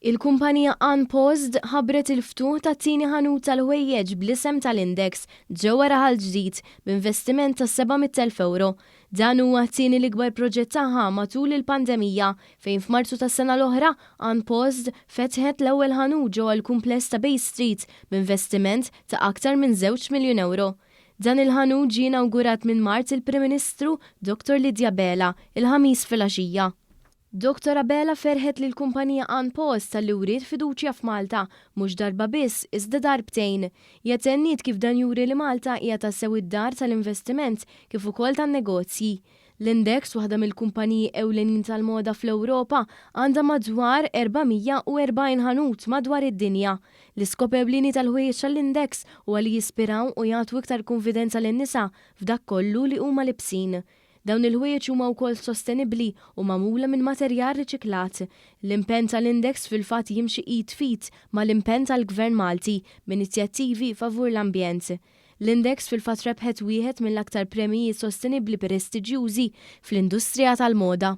Il-kumpanija Unpaused ħabbret il-ftuħ tat-tieni ħanut tal-ħwejjeġ bl-isem tal-Lindex ġewwa Raħal Ġdid b'investiment ta' 700,000 euro. Dan huwa t-tieni l-ikbar proġett tagħha matul il-pandemija, fejn f'Marzu tas-sena l-oħra Unpaused fetħet l-ewwel ħanut ġewwa l-kumpless ta' Bay Street b'investiment ta' aktar minn 2 miljun euro. Dan il-ħanut ġie inawgurat minn mart il-Prim Ministru Dr. Lydia Abela il-Ħamis filgħaxija. Dr. Abela ferħet lil kumpanija Unpaused talli wriet fiduċja f'Malta, mhux darba biss, iżda darbtejn. Tenniet kif dan juri li Malta hija tassew id-dar tal-investiment kif ukoll tan-negozji. L-Lindex, waħda mill-kumpaniji ewlenin tal-moda fl-Ewropa, għandha madwar 440 ħanut madwar id-dinja. L-iskop ewlieni tal-ħwejjeġ tal-Lindex huwa li jispiraw u jagħtu iktar konfidenza lin-nisa f'dak kollu li huma libsin. Dawn il-ħwejjeġ huma wkoll sostenibbli u magħmula minn materjal riċiklat. L-impenn tal-Lindex fil-fatt jimxi id f'id mal-impenn tal-Gvern Malti b'inizjattivi favur l-ambjent. L-Lindex fil-fatt rebħet wieħed mill-aktar premijiet sostenibbli prestiġjużi fl-industrija tal-moda.